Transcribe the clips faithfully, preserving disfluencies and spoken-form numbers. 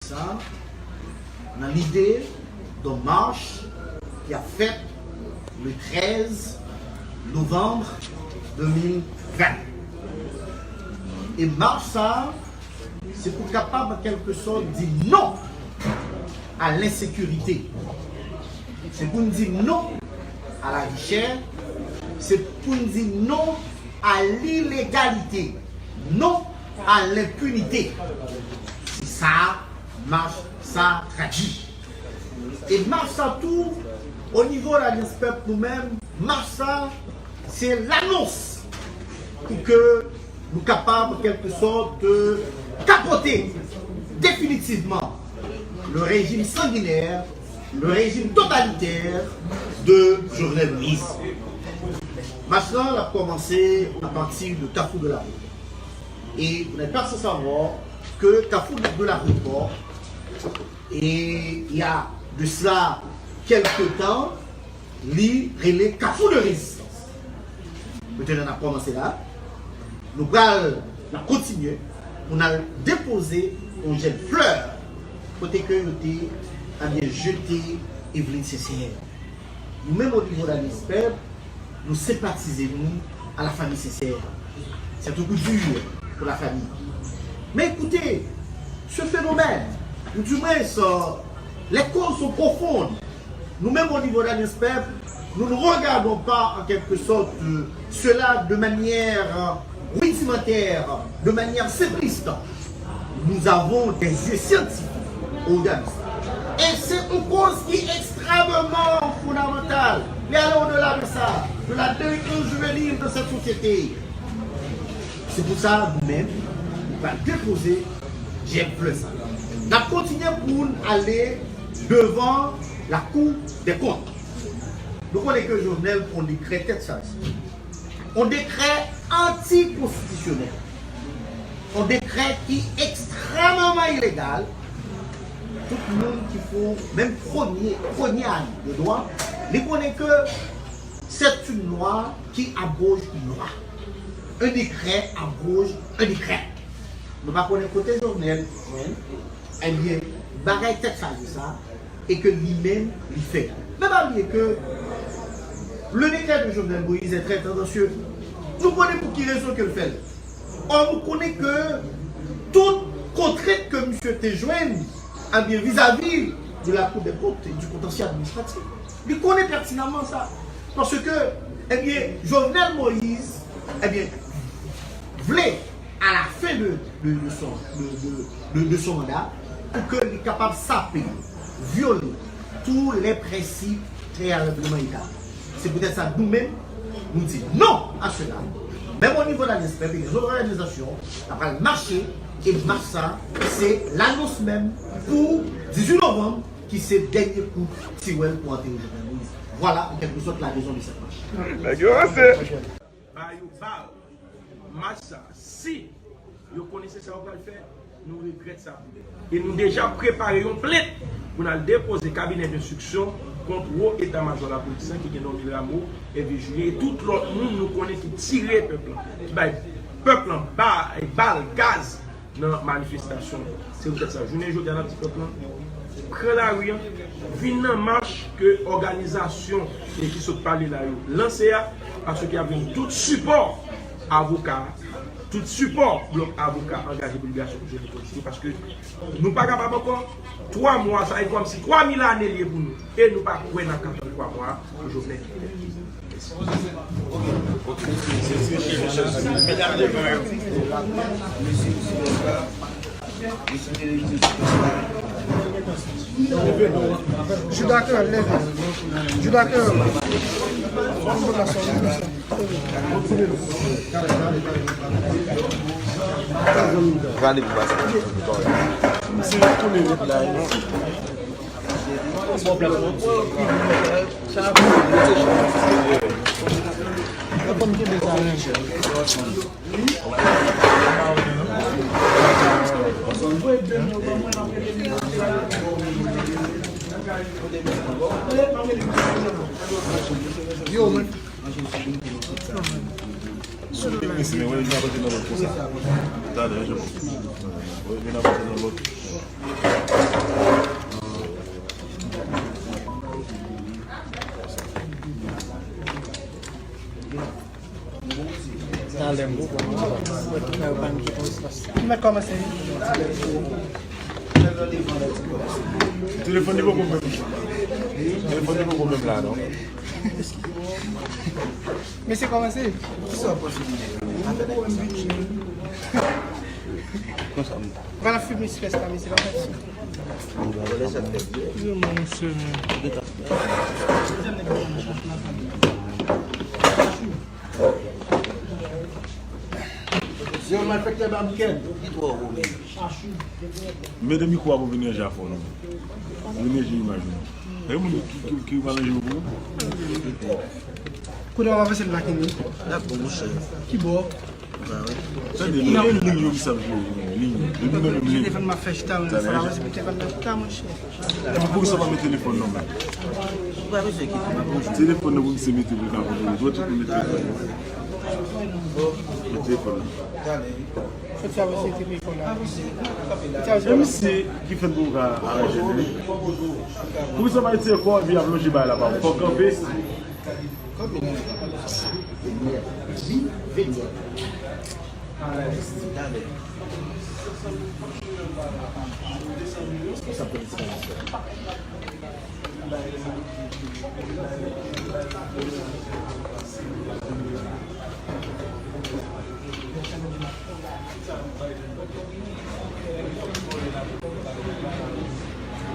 Sa, nan lide de mach ki ap fèt le trèz novanm de mil ven. E mach sa, se pou kapab, an kèlke sòt, di non a lensekirite. Se pou n di non a lavi chè. Se pou n di non a lilegalite. Non a lenpinite. Se sa mach sa tradui. E mach sa tou, o nivo Lalyans Pèp nou menm, mach sa, se lanons pou ke nou kapab, an kèlke sòt, kapote definitivman le régime sanguinaire, le régime totalitaire de Jovenel Moïse. Mach lan, l ap kòmanse apati de Kafou de Larepò. Et vous n'êtes pas sans savoir que Kafou de Larepò, et il y a de cela quelque temps, li rele Kafou de Rezistans. Petèt n ap kòmanse la. Nou pral, n ap kontinye pou n al depoze yon jèn flè kote ke yo te, ebyen, jete Evelyne Sincère. Nou menm, o nivo Lalyans Pèp, nou senpatize nou a la famille Sincère. C'est un coup dur pour la famille. Mais écoutez, ce phénomène, ou du moins, euh, les causes sont profondes. Nous-mêmes, au niveau d'Alliance Peuple, nous ne regardons pas, en quelque sorte, euh, cela de manière, euh, rudimentaire, de manière simpliste. Nous avons des yeux scientifiques au-delà de ça. Et c'est une cause qui est extrêmement fondamentale. Mais aller au-delà de ça, de la délinquance juvénile de cette société. Se pou sa, nou menm, nou pral depoze jèn flè sa. N ap kontinye pou n ale devan la Cour des comptes. Nou konnen ke Jovenel pran yon dekrè tèt chaje. Yon dekrè antikonstitisyonèl. Yon dekrè ki ekstrèmman ilegal. Tout moun ki fè menm premye, premye ane de dwa, li konnen ke c'est une loi qui abroge une loi. Un décret abroge un décret. Nou pa konnen kote Jovenel jwenn, ebyen, bagay tèt chaje sa, e ke li menm, li fè. Men pa bliye ke le décret de Jovenel Moïse est très tendancieux. Nou konnen pou ki rezon ke l fè l. Or, nou konnen ke tout kontrent ke misye te jwenn, ebyen, vizavi de la Cour des comptes et du contentieux administratif, li konnen pètinanman sa. Paske, ebyen, Jovenel Moïse, ebyen, vle, à la fin de, de, de son, de, de, de, de son mandat, pou ke li kapab sape, vyole tous les principes préalablement établis. Se poutèt sa, nou menm, nou di non a sela. Menm o nivo Lalyans Pèp, gen lòt òganizasyon, n ap pral mache, e mach sa, se lanons menm pou dizuit novanm, ki se dènye kout tiwèl pou antere Jovenel Moïse. Vwala, an kèlke sòt, la rezon de cette marche. Nèg yo ranse. Ba yo bal. Mach sa, si yo konnen se sa yo pral fè, nou regrèt sa pou yo. E nou deja prepare yon plent pou n al depoze kabinè denstriksyon kont wo eta majò lapolis lan ki gen Normil Rameau, Hervé Julien e tout lòt moun nou konnen ki tire pèp lan, ki bay pèp lan ba-, bal, gaz nan manifestasyon. Se poutèt sa, jounen jodi a, n ap di pèp lan, pran lari an, vin nan mach ke òganizasyon e ki sot pale la yo lanse a, paske y ap jwenn tout sipò avoka, tout sipò blòk avoka angaje pou liberasyon prizonye politik yo, paske nou pa kapab ankò. Twa mwa, sa e kòmsi twa mil ane l ye pou nou, e nou pa kwè n ap ka tann twa mwa pou Jovenel kite. Juda Kerel, leve. Juda Kerel. Prale pou pase. Se tounen nèt la. Yo, men. Vin isit, men, vin apoze nan lòt konsa. Talè, jan. Vin apoze nan lòt. Li mèt kòmanse wi. Telefòn li poko menm. Telefòn li poko menm la non. Mesye kòmanse. Konsa m ta. Ou pa nan fim espès la mesye pa fè sa. Yo malfektè babikèn. Li twò wo menm. Mete mikwo a pou vin ranje afè w non. Vin ranje imaj ou non. E moun ki ki ki pa ranje yo pou ou. Kote w ap avanse l la kenbe. L ap bon monchè. Kibò? Tande, li gen liy yo ki sa jwe, liy yo. Depi nan menm liy. Telefòn m ap fè chita, men fò l avanse pou telefòn nan chita monchè. Epi poukisa w pa met telefòn nan men? Telefòn nan pou misye mete pou l ka kontwole. Dwat ou pou met telefòn nan. Met telefòn nan. Fòk sa misye te peye kò la. E misye ki fè l pou w ka aranje li. Poukisa w pa retire kò epi ap lonje bay la pa w? Fò w kanpe.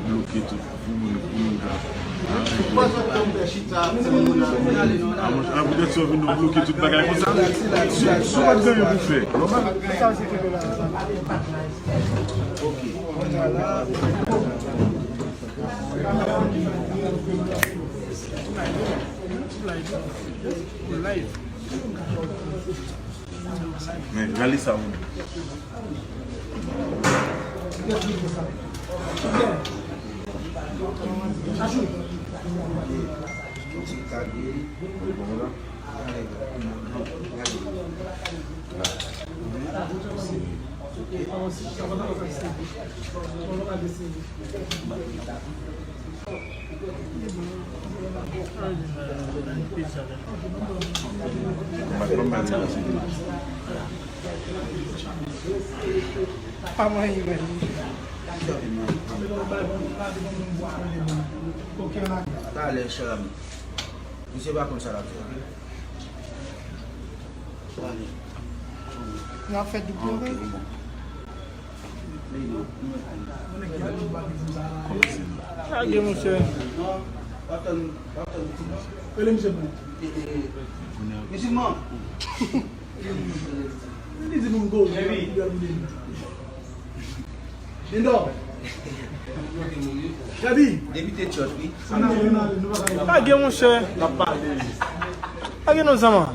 Bloke tout pou moun pou moun ka. A, poutèt si w vin nou bloke tout bagay konsa. Si w pa t gen anyen pou fè, nòmal. Men, gade sa moun. Pa manyen, manyen. Talè, chè a m. Misye pa konn sa l ap fè. N ap fè doub travay. Lage, monchè. Rele misye pou mwen. Misilman. Li di moun go. Dendò. Gabi. Depite Tchòt, wi. Lage, monchè. Lage non, zanman.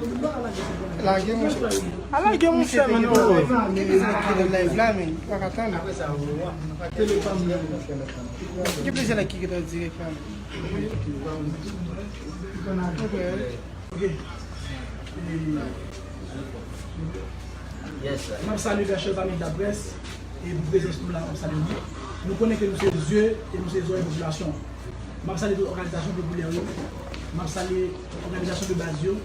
Lage, monchè. A lage, monchè, men nou. Ki bizwen ki nan live la, men? Pa ka tann. Ki bizwen ki nan dirèk la, men? Ok. Ok. Yes, sir. M ap salye Vèchèl Pami Daprès e pou prezans nou la, m ap salye nou. Nou konnen ke nou se zye e nou se zòrèy popilasyon. M ap salye tout òganizasyon popilè yo. M ap salye òganizasyon de baz yo,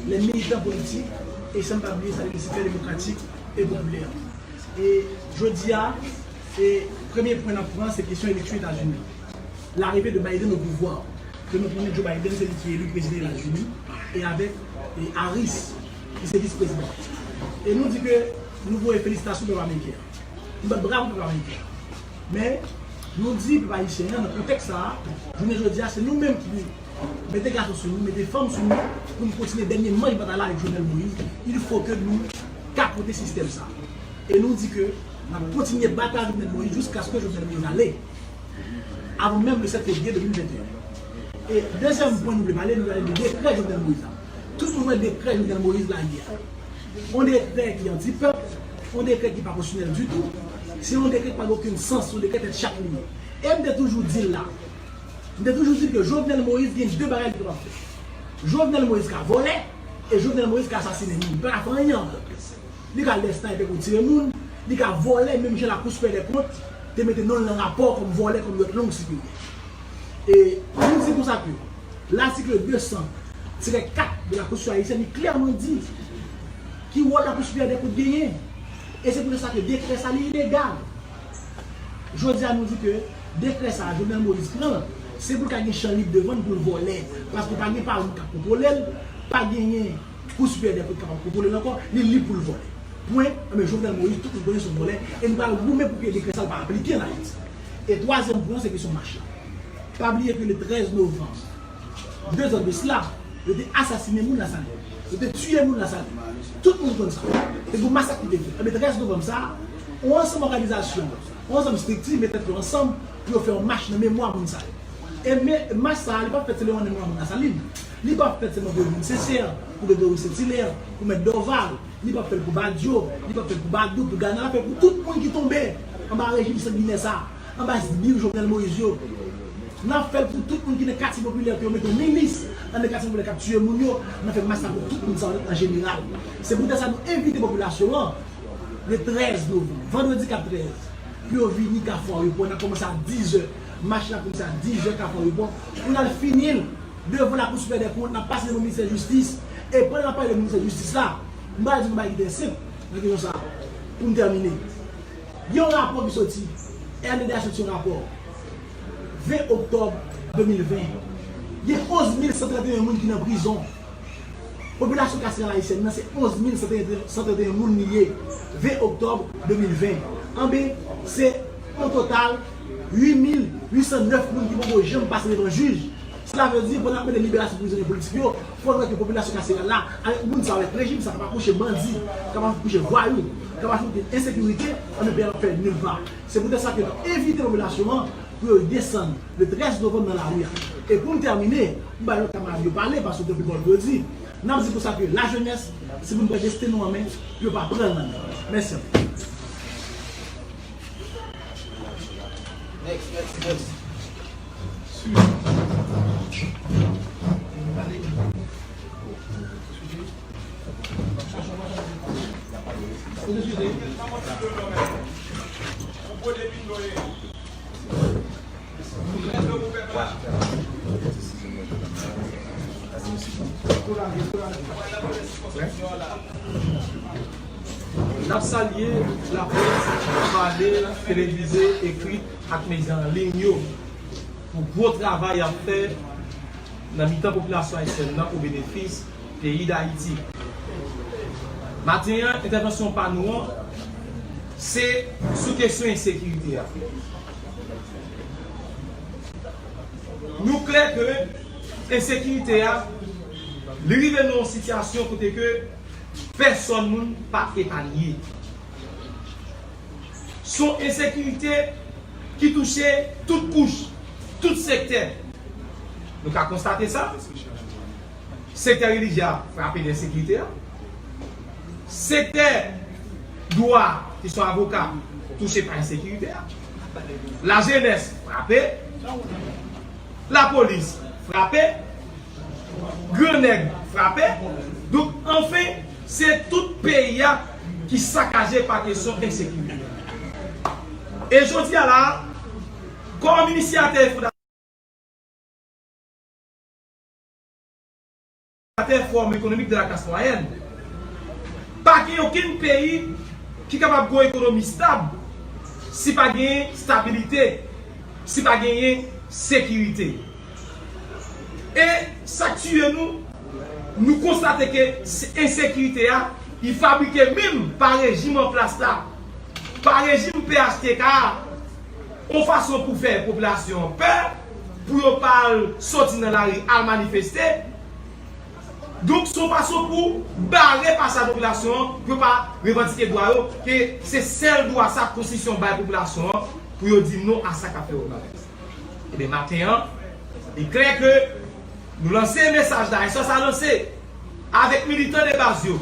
lè militan politik, e san pa bliye salye le sektè demokratik e popilè. E jodi a, e premye pwen n ap pran, se kesyon eleksyon Etazini. L'arrivée de Biden au pouvoir. Ke nou konnen Joe Biden, se li ki eli prezidan Etazini, e avèk, e Harris, ki se vis prezidan. E nou di ke nou voye felisitasyon pèp ameriken an. Nou bat bravo pèp ameriken an. Men, nou di pèp ayisyen an, nan kontèks sa a, jounen jodi a, se nou menm ki mete gason sou nou, mete fanm sou nou, pou nou kontinye dènye manch batay la avèk Jovenel Moïse. Il faut que nou kapote sistèm sa a. E nou di ke n ap kontinye batay avèk Jovenel Moïse jiskaske Jovenel Moïse ale. Avan menm le sèt fevriye de mil venteyen. E dezyèm pwen nou vle pale, nou pale de dekrè Jovenel Moïse la. Tout moun wè dekrè Jovenel Moïse lage a. Yon dekrè ki anti-pèp, yon dekrè ki pa konstitisyonèl ditou. Se yon dekrè ki pa gen okenn sans, yon dekrè tèt chat li ye. E m te toujou di l la. M te toujou di l ke Jovenel Moïse gen de bagay li kapab fè. Jovenel Moïse ka vòlè, e Jovenel Moïse ka asasinen moun. Li pa ka fè anyen ankò. Li ka al dèyè snaypè pou tire moun, li ka vòlè, menm jan Lakou Sipè dè Kont te mete non l nan rapò kòm vòlè, kòm dwèt long siperyè. E nou di konsa ke latik de san tirè kat de la Konstitisyon ayisyèn, li klèman di, Ki wòl Lakou Siperyè dè Kont genyen? E se poutèt sa ke dekrè sa li ilegal. Jodi a nou di ke dekrè sa Jovenel Moïse pran, se pou l ka gen chan lib devan l pou l vòlè. Paske pa gen pawòl k ap kontwole l, pa genyen Kou Siperyè dè Kont kapab kontwole l ankò, li lib pou l vòlè. Pwen. Enben, Jovenel Moïse, tout moun konnen se yon vòlè, e nou pral goumen pou ke dekrè sa l pa aplike ann Ayiti. E twazyèm pwen, se kesyon mach la. Pa bliye ke le trèz novanm, de zan de sila, yo te asasinen moun Lasalin. Yo te tiye moun Lasalin. Tout moun konn sa. Te gen yon masak ki te fèt. Enben, trèz novanm sa, yon ansanm òganizasyon, yon ansanm estrikti met tèt yo ansanm pou yo fè yon mach nan memwa moun sa yo. E men, mach sa a, li p ap fèt sèlman nan memwa moun Lasalin. Li p ap fèt sèlman pou Edwin Sincère, pou Gregory Saint-Hilaire, pou Mèt Dorval. Li p ap fè l pou Badio, li p ap fè l pou Badoud, pou Gana, l ap fè l pou tout moun ki tonbe anba rejim sanginè sa, anba zbi Jovenel Moïse yo. N ap fè l pou tout moun ki nan katye popilè, ke yo mete yon milis nan katye popilè k ap tiye moun yo. N ap fè mach sa pou tout moun sa yo an jeneral. Se poutèt sa nou envite popilasyon an, le trèz novanm, vandredi k ap trèz, pou yo vini Kafou Ayewopò. N ap kòmanse a dizè. Mach la kòmanse a dizè Kafou Ayewopò, pou n al fini l devan Lakou Siperyè dè Kont, n ap pase devan ministè jistis. E pandan n ap pale de ministè jistis la, m pral di nou yon bagay ki trè senp nan kesyon sa a, pou m tèmine. Gen yon rapò ki soti, R N D D H soti yon rapò ven oktòb de mil ven. Gen onz mil san trannteyen moun ki nan prizon. Popilasyon kaseral ayisyèn nan, se onz mil san trannteyen moun li ye, ven oktòb de mil ven. Anben, se an total uit mil uit san nèf moun ki poko janm pase devan jij. Sela vle di, pou n ap mande liberasyon prizonye politik yo, fò n wè ke popilasyon kaseral la, avèk moun sa yo, avèk rejim sa, k ap akouche bandi, k ap akouche vwayou, k ap akouche ensekirite, anben, peyi a p ap fè nil pa. Se poutèt sa ke n ap envite popilasyon an pou yo desann le trèz novanm nan lari a. E pou m tèmine, m bay lòt kamarad yo pale, paske tankou Paul Claude di, n ap di konsa ke lajenès, se pou n pran desten nou an men, pou yo pa pran l nan men. Mèsi anpil. N ap salye laprès, pale, televize, ekri ak medya an liy yo pou gwo travay y ap fè nan mitan popilasyon ayisyèn nan o benefis peyi Dayiti. Maten an, entèvansyon pa nou an, se sou kesyon ensekirite a. Nou klè ke ensekirite a, li rive nan yon sitiyasyon kote ke pèsòn moun pa epanye. Se yon ensekirite ki touche tout kouch, tout sektè. Nou ka konstate sa. Sektè relijye a frape de ensekirite a. Sektè dwa, ki se avoka, touche pa ensekirite a. Lajenès frape. Lapolis frape. Gran nèg frape. Donk, anfen, se tout peyi a ki sakaje pa kesyon ensekirite. E jodi a la, kòm inisiyatè e fondatè Fòm Ekonomik de la Klas Mwayèn, pa gen okenn peyi ki kapab gen yon ekonomi stab si pa genyen stabilite, si pa genyen sekirite. E sa k tiye nou, nou konstate ke se ensekirite a, li fabrike menm pa rejim an plas la, pa rejim P H T K a, yon fason pou fè popilasyon an pè, pou yo pa al soti nan lari al manifeste. Donk, se yon fason pou bare pasaj popilasyon an, pou yo pa revandike dwa yo, ke se sèl dwa sa konstitisyon bay popilasyon an, pou yo di non a sa k ap fè yo mal. Ebyen, maten an, li klè ke nou lanse mesaj la, e sa sa lanse avèk militan de baz yo,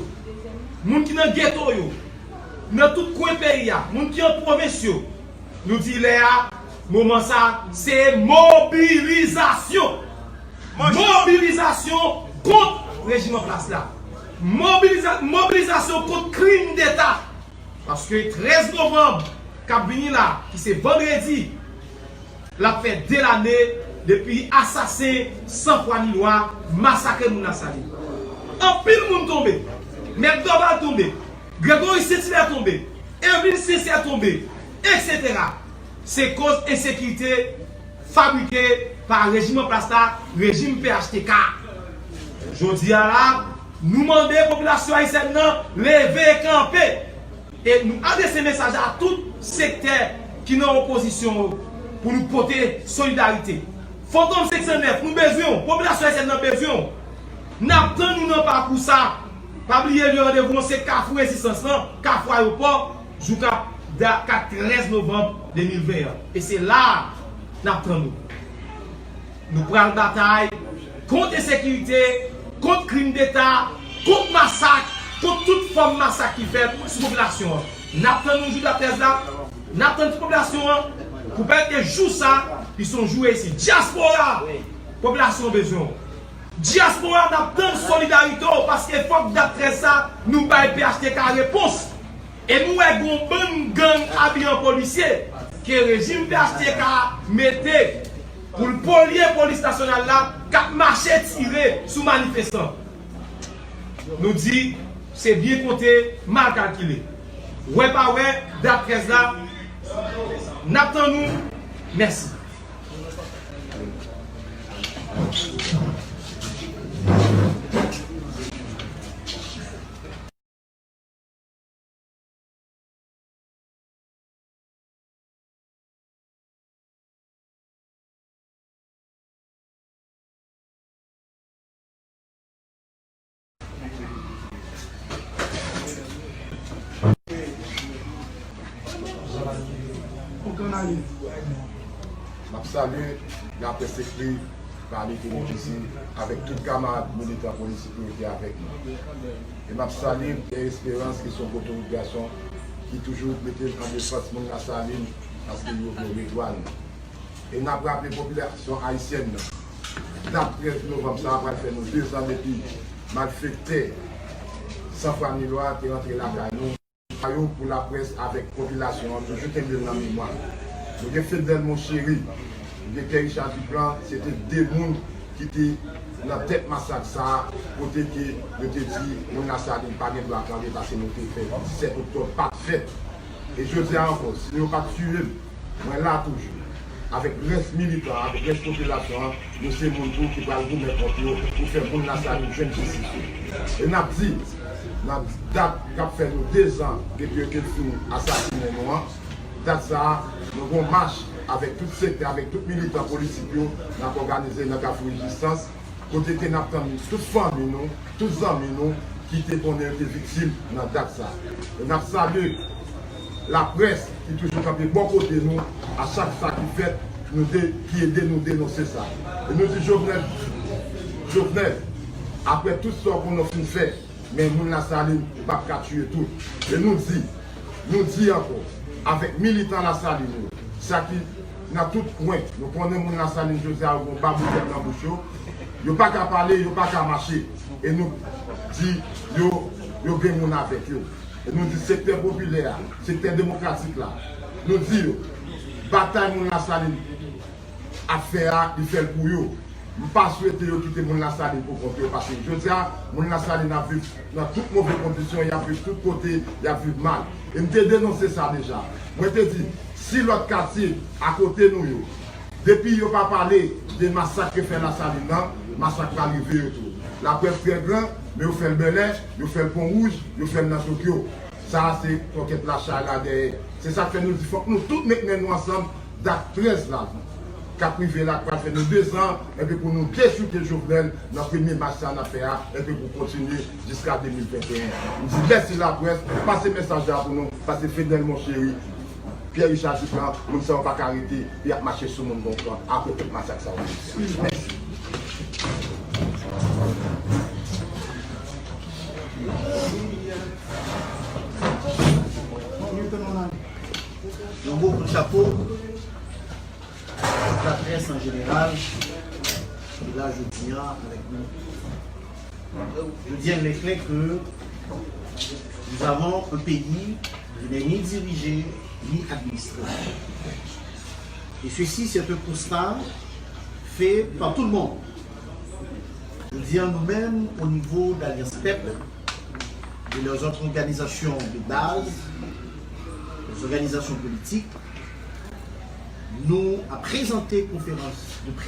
moun ki nan geto yo, nan tout kwen peyi a, moun ki an pwovens yo, nou di lè a, moman sa, se mobilizasyon. Mobilizasyon kont rejim an plas la. Mobiliza-, mobilizasyon kont krim deta. Paske trèz novanm k ap vini la, ki se vandredi, l ap fè de lane depi asasen san fwa ni lwa masakre moun Lasalin. Anpil moun tonbe. Mèt Dorval tonbe, Gregory Saint-Hilaire tonbe, Hermine Sincère tonbe, etsetera. Se koz ensekirite fabrike pa rejim an plas la, rejim P H T K. Jodi a la, nou mande popilasyon ayisyèn nan leve kanpe. E nou adrese mesaj a tout sektè ki nan opozisyon yo pou nou pote solidarite. Fantom senk san nèf, nou bezwen w. Popilasyon ayisyèn nan bezwen w. N ap tann nou nan pakou sa. Pa bliye lye randevou an se Kafou Rezistans lan, Kafou Ayewopò, jou k ap da-, kat trèz novanm de mil ven an. E se la a n ap tann nou. Nou pral batay kont ensekirite, kont krim deta, kont masak, kont tout fòm masak ki fèt sou popilasyon an. N ap tann nou jou dat trèz la, n ap tann tout popilasyon an pou pèmèt ke jou sa, li se yon jou reyisi. Dyaspora, popilasyon an bezwen w. Dyaspora, n ap tann solidarite w, paske fòk dat trèz sa, nou bay P H T K repons. E nou wè gon bann gang abiye an polisye ke rejim P H T K mete pou l polye polis nasyonal la k ap mache tire sou manifestan. Nou di, se byen konte, mal kalkile. Wè pa wè, dat trèz la, n ap tann nou. Mèsi. M ap salye laprès ekri, pale, televizyon, avèk tout kamarad militan politik yo ki avèk nou. E m ap salye Pierre Espérance, ki se yon gwo timoun gason, ki toujou mete l an defans moun Lasalin, paske yo vle redwa nou. E n ap raple popilasyon ayisyèn nan, dat trèz novanm sa a pral fè nou dezan depi malfektè sanfwa nilwa te rantre lakay nou. Yo pou laprès avèk popilasyon an toujou kenbe l nan memwa. Nou gen Fednèl Monchéry, nou gen Pierre Richard Duplan, se te de moun ki te nan tèt masak sa a, kote ke yo te di moun Lasalin pa gen dwa kanpe paske nou te fè disèt oktòb pa t fèt. E jodi a ankò, si yo pa t tiye m, mwen la toujou. Avèk rès militan, avèk rès popilasyon an, nou se moun tou ki pral goumen kont yo pou fè moun Lasalin jwenn jistis yo. E n ap di, nan dat k ap fè nou dezan depi yo te fin asasinen nou an, dat sa a, nou gon mach avèk tout sektè, avèk tout militan politik yo, n ap òganize nan Kafou Rezistans, kote ke n ap tann tout fanmi nou, tout zanmi nou ki te konnen yo te viktim nan dat sa. E n ap salye laprès ki toujou kanpe bò kote nou a chak sa ki fèt, nou de, ki ede nou denonse sa. E nou di Jovenel, Jovenel, apre tout sa w konnen w fin fè, men moun Lasalin ou p ap ka tiye tout. E nou di, nou di ankò, avèk militan Lasalin yo, sa ki nan tout kwen, nou konnen moun Lasalin jodi a yo gon babou tèt nan bouch yo, yo pa ka pale, yo pa ka mache. E nou di yo, yo gen moun avèk yo. E nou di sektè popilè a, sektè demokratik la, nou di yo, batay moun Lasalin ap fè a, li fè l pou yo. M pa swete yo kite moun Lasalin pou kont yo, paske jodi a, moun Lasalin ap viv nan tout move kondisyon, y ap viv tout kote, y ap viv mal. E m te denonse sa deja. Mwen te di, si lòt katye akote nou yo, depi yo pa pale de masak ke fè Lasalin nan, masak pral rive yo tou. Laprès trè gran, men yo fè l bèlè, yo fè l Pon Wouj, yo fè l nan Tokyo. Sa a se pòkèt la chay la dèyè. Se sa k fè nou di fòk nou tout met men nou ansanm, dat trèz la k ap rive la, k pral fè nou dezan, enpi pou nou dechouke Jovenel nan premye mach sa n ap fè a, enpi pou kontinye jiska de mil venteyen. M di mèsi laprès, pase mesaj la pou nou, paske Fednèl Monchéry, Pierre Richard Duplan, moun sa yo pa ka rete, y ap mache sou moun gon tan, akoz tout masak sa yo. Mèsi. Yon gwo kout chapo pou laprès an jeneral ki la jodi a avèk nou. Je dis à l'éclair que nous avons un pays qui n'est ni dirigé ni administré. Et ceci, c'est un constat fait par tout le monde. Je dis à nous-mêmes, au niveau d'Alliance Peuple, Lèzòt òganizasyon de baz, lèzòganizasyon politik, nou ap prezante konferans de près